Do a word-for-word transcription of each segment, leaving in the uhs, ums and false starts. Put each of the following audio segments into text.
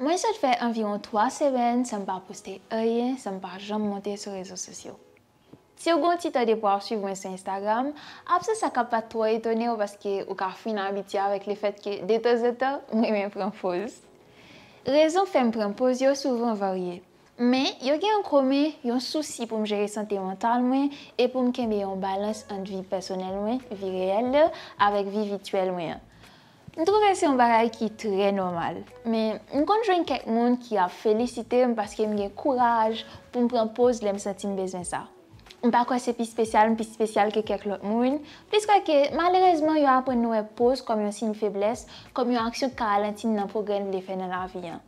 Mwen sot fè anviwon twa semèn san m pa poste anyen, san m pa janm monte sou rezo sosyo. Si w gen yon ti tan depi w ap swiv mwen sou Instagram, absans sa k ap pa twò etone w paske ou ka fin abitye avèk lefèt ke detanzantan, mwen renmen pran poz. Rezon fè m pran poz yo souvan varye. Men, yo gen an komen, yon sousi pou m jere sante mantal mwen e pou m kenbe yon balans ant vi pèsonèl mwen, vi reyèl la, avèk vi vityèl mwen an. M twouve se yon bagay ki trè nòmal, men m konn jwenn kèk moun ki ap felisite m paske m gen kouraj pou m pran poz lè m santi m bezwen sa. M pa kwè se pi espesyal m pi espesyal ke kèk lòt moun, plis kwè ke malerezman yo aprann nou wè poz kòm yon siy feblès, kòm yon aksyon k ka ralanti n nan pwogrè n vle fè nan lavi an.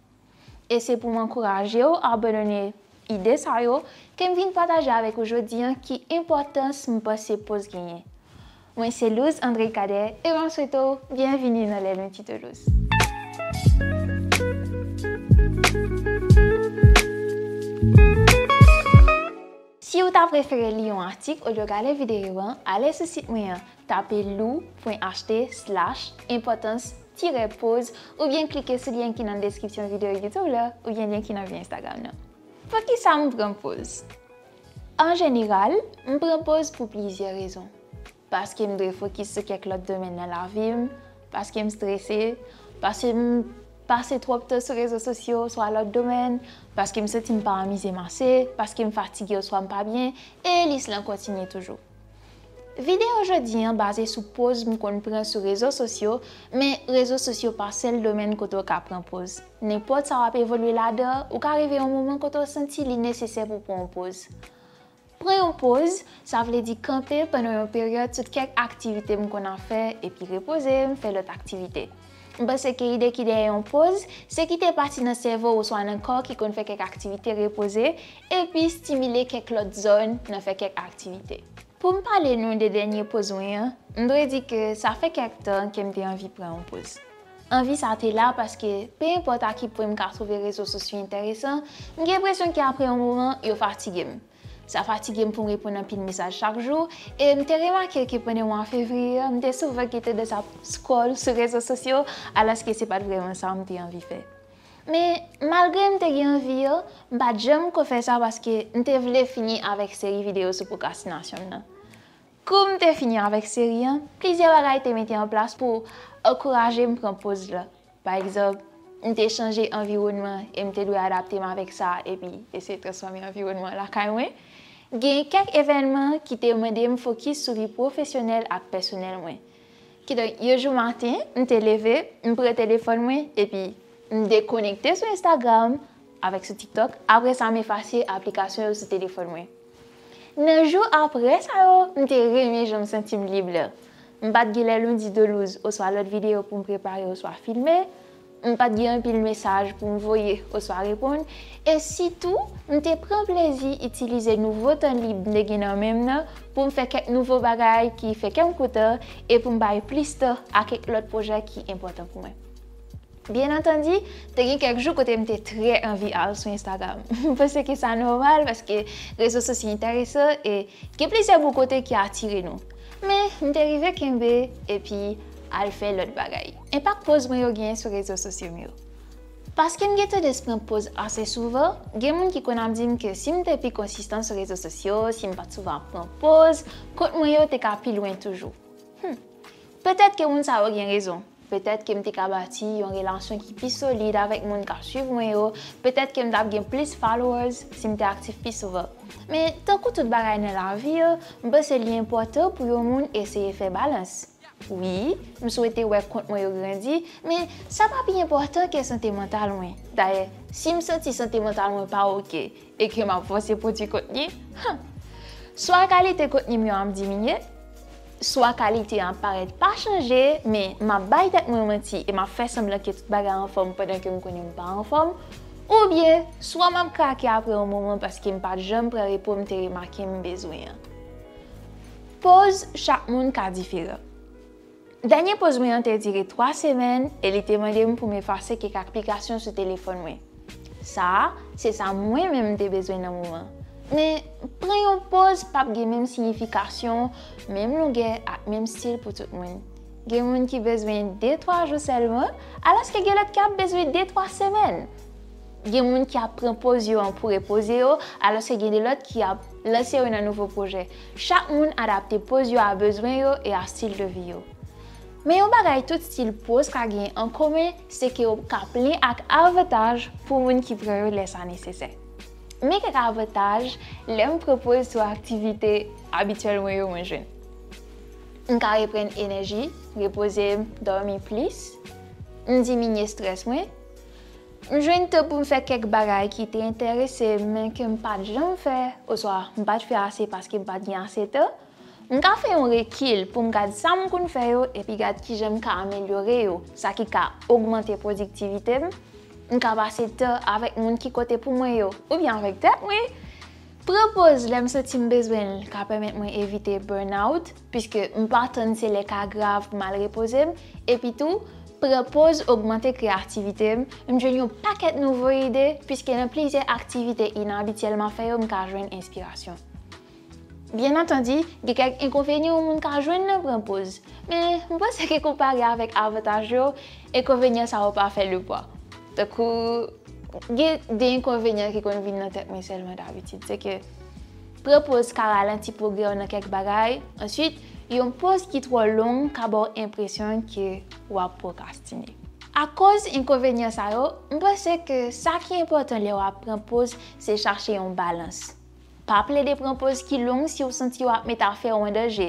E se pou m ankouraje w abandone ide sa yo ke m vin pataje avèk ou jodi an ki enpòtans m panse poz genyen. Mwen se Louz André Cadet e m ap swete w byenvini nan Les Lundis de Louz. Si w ta prefere li yon atik olye gade videyo an, ale sou sit mwen an, tape lou pwen achte slash enpòtans tirè poz oubyen klike sou lyen ki nan deskripsyon videyo YouTube la oubyen lyen ki nan bio Instagram nan. Poukisa m pran poz? An jeneral, m pran poz pou plizyè rezon. Paske m dwe fokis sou kèk lòt domèn nan lavi m, paske m strese, paske m pase twòp tan sou rezo sosyo oswa lòt domèn, paske m santi m pa anmize m ase, paske m fatige oswa m pa byen, e lis lan kontinye toujou. Videyo jodi an baze sou poz m konn pran sou rezo sosyo, men rezo sosyo pa sèl domèn kote w ka pran poz. Nenpòt sa w ap evolye ladan, ou ka rive yon moman kote w santi li nesesè pou w pran yon poz. Pran yon poz, sa vle di kanpe pandan yon peryòd sou kèk aktivite m konn ap fè epi repoze m, fè lòt aktivite. M panse ke ide ki dèyè yon poz, se kite pati nan sèvo w oswa nan kò w ki konn fè kèk aktivite repoze, epi estimile kèk lòt zòn nan fè kèk aktivite. Pou m pale nou de dènye poz mwen an, m dwe di ke sa fè kèk tan ke m te anvi pran yon poz. Anvi sa te la paske, pe enpòt a ki pwen m ka twouve rezo sosyo enteresan, m gen enpresyon ke apre yon moman, yo fatige m. Sa fatige m pou m reponn anpil mesaj chak jou, e m te remake ke pandan mwa fevriye an, m te souvan gen tandans ap scroll sou rezo sosyo, alòske se pa t vrèman sa m te anvi fè. Men, malgre m te gen anvi an, m pa t janm ko fè sa paske m te vle fini avèk seri videyo sou pwokrastinasyon m nan. Kou m te fini avèk seri an, plizyè bagay te mete an plas pou ankouraje m pran poz la. Pa egzanp, m te chanje anviwònman e m te dwe adapte m avèk sa epi eseye transfòme anviwònman lakay mwen. Gen kèk evènman ki te mande m fokis sou vi pwofesyonèl ak pèsonèl mwen. Kidonk, yon jou maten, m te leve, m pran telefòn mwen epi m dekonekte sou Instagram avèk sou TikTok. Apre sa, m efase aplikasyon yo sou telefòn mwen. Nan jou apre sa yo, m te renmen jan m santi m lib la. M pa t gen Les Lundis de Louz oswa lòt videyo pou m prepare oswa filme. M pa t gen anpil mesaj pou m voye oswa reponn. E sitou, m te pran plezi itilize nouvo tan lib m te gen nan men m nan pou m fè kèk nouvo bagay ki fè kè m kontan e pou m bay plis tan a kèk lòt pwojè ki enpòtan pou mwen. Byen antandi, te gen kèk jou kote m te trè anvi al sou Instagram. M panse ke sa nòmal paske rezo sosyo enteresan e gen plizyè bon kote ki atire nou. Men, m te rive kenbe epi al fè lòt bagay. Enpak poz mwen yo genyen sou rezo sosyo m yo. Paske m gen tandans pran poz ase souvan, gen moun ki konn ap di m ke si m te pi konsistan sou rezo sosyo, si m pa t souvan ap pran poz, kont mwen yo te ka pi lwen toujou. Hmm. Petèt ke moun sa yo gen rezon. Petèt ke m te ka bati yon relasyon ki pi solid avèk moun k ap swiv mwen yo. Petèt ke m t ap gen plis followers si m te aktif pi souvan. Men, tankou tout bagay nan lavi an, m panse li enpòtan pou yon moun eseye fè balans. Wi, m swete wè kont mwen yo grandi, men sa pa pi enpòtan ke sante mantal mwen. Dayè, si m santi sante mantal mwen pa oke, e ke m ap fòse pwodui kontni, han! Swa kalite kontni m yo ap diminye, swa kalite an ap parèt pa chanje, men m ap bay tèt mwen manti e m ap fè sanblan ke tout bagay anfòm pandan ke m konnen m pa anfòm, oubyen swa m ap krake apre yon moman paske m pa t janm pran repo m te remake m bezwen an. Poz chak moun ka diferan. Dènye poz mwen an te dire twa semèn e li te mande m pou m efase kèk aplikasyon sou telefòn mwen. Sa a, se sa mwen menm m te bezwen nan moman. Men, pran yon poz p ap gen menm siyifikasyon, menm longè ak menm stil pou tout moun. Gen moun ki bezwen de twa jou sèlman, alòske gen lòt ki ap bezwen de twa semèn. Gen moun ki ap pran poz yo an pou repoze yo, alòske gen de lòt ki ap lanse yo nan nouvo pwojè. Chak moun adapte poz yo a bezwen yo e a stil de vi yo. Men yon bagay tout stil poz ka gen an komen, se ke yo ka plen ak avantaj pou moun ki pran yo lè sa nesesè. Men kèk avantaj lè m pran poz sou aktivite abityèl mwen yo mwen jwenn. M ka reprann enèji, repoze m, dòmi plis, m diminye estrès mwen, m jwenn tan pou m fè kèk bagay ki te enterese m men ke m pa t janm fè, oswa m pa t fè ase paske m pa t gen ase tan. M ka fè yon rekil pou m gad sa m konn fè yo epi gad kijan m ka amelyore yo, sa ki ka ogmante pwodiktivite m. M ka pase tan avèk moun ki kote pou mwen yo, oubyen avèk tèt mwen. Pran poz lè m santi m bezwen l ka pèmèt mwen evite burn out, piske m pa tann se lè ka grav pou m al repoze m. Epi tou, pran poz ogmante kreyativite m. M jwenn yon pakèt nouvo ide, piske nan plizyè aktivite inabityèl m ap fè yo, m ka jwenn enspirasyon. Byen antandi, gen kèk enkonvenyan yon moun ka jwenn nan pran poz, men m panse ke konpare avèk avantaj yo, enkonvenyan sa yo pa fè lepwa. Tankou, gen de enkonvenyan ki konn vin nan tèt mwen sèlman dabitid, se ke pran poz ka ralanti pwogrè w nan kèk bagay. Answit, yon poz ki twò long ka ba w enpresyon ke w ap pwokrastine. Akoz enkonvenyan sa yo, m panse ke sa ki enpòtan lè w ap pran poz, se chache yon balans. Pa plede pran poz ki long si w santi w ap met afè w an danje.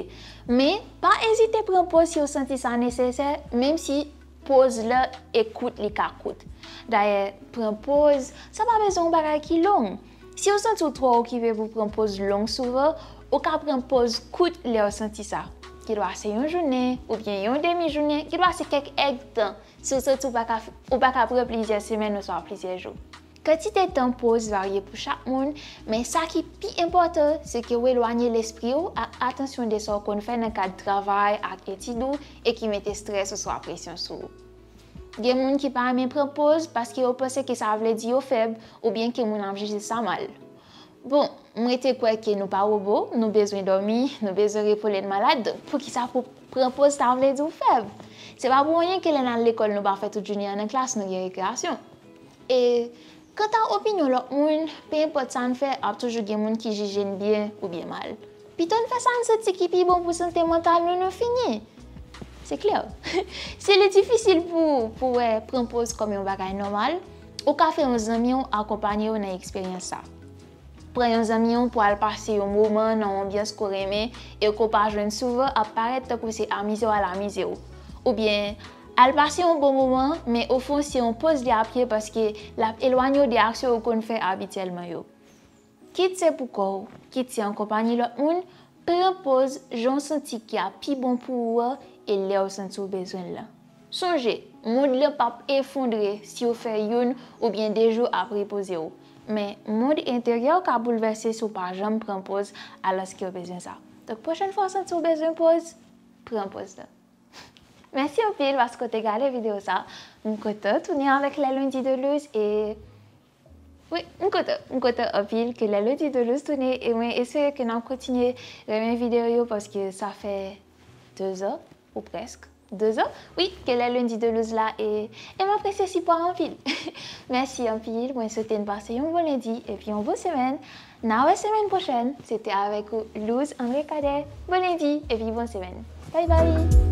Men, pa ezite pran poz si w santi sa nesesè, menm si poz la e kout li ka kout. Dayè, pran poz, sa pa bezwen yon bagay ki long. Si w santi w twò okipe pou pran poz long souvan, ou ka pran poz kout lè w santi sa. Gendwa se yon jounen, oubyen yon demi jounen, gendwa se kèk èdtan, si w santi w pa ka, ou pa ka pran plizyè semèn oswa plizyè jou. Kantite tan poz varye pou chak moun, men sa ki pi enpòtan, se ke w elwanye lespri w ak atansyon de sa w konn fè nan kad travay ak etid ou e ki mete estrès oswa presyon sou ou. Gen moun ki pa renmen pran poz paske yo panse ke sa vle di yo fèb oubyen ke moun ap jije sa mal. Bon, m rete kwè ke nou pa wobo, nou bezwen dòmi, nou bezwen repo lè n malad, donk poukisa pou pran poz ta vle di w fèb? Se pa pou anyen ke lè n al lekòl nou pa fè tout jounen an nan klas, nou gen rekreyasyon. E kanta opinyon lòt moun, pe enpòt sa n fè, ap toujou gen moun ki jije n byen oubyen mal. Pito n fè sa n santi ki pi bon pou sante mantal nou, nou fini. Se klè. Si li difisil pou ou pou wè pran poz kòm yon bagay nòmal, ou ka fè yon zanmi w akonpanye w nan eksperyans sa. Pran yon zanmi w pou al pase yon moman nan yon anbyans ke w renmen e ke w pa jwenn souvan ap parèt tankou se amize w al amize w. Oubyen, al pase yon bon moman, men ofè w se yon poz li ap ye paske l ap elwanye w de aksyon ou konn fè abityèlman yo. Kit se pou kò w, kit se an konpanyi lòt moun, pran poz jan w santi ki ap pi bon pou ou a e lè w santi w bezwen l lan. Sonje, mond lan p ap efondre si w fè youn oubyen de jou ap repoze w. Men, mond enteryè w ka boulvèse si w pa janm pran poz alòske w bezwen sa. Donk, pwochèn fwa w santi w bezwen poz, pran poz lan. Mèsi anpil paske w te gade videyo sa. M kontan tounen avèk Les Lundis de Luz e wi, m kontan. M kontan anpil ke Les Lundis de Luz tounen e mwen espere ke n ap kontinye renmen videyo yo paske sa fè de zan, ou prèsk, de zan, wi, ke Les Lundis de Luz la e, e m apresye sipò a anpil. Mèsi anpil, mwen swete n pase yon bon lendi epi yon bon semèn. N a wè semèn pwochèn, se te avèk ou Luz André Cadet. Bon lendi epi bon semèn. Bye bye!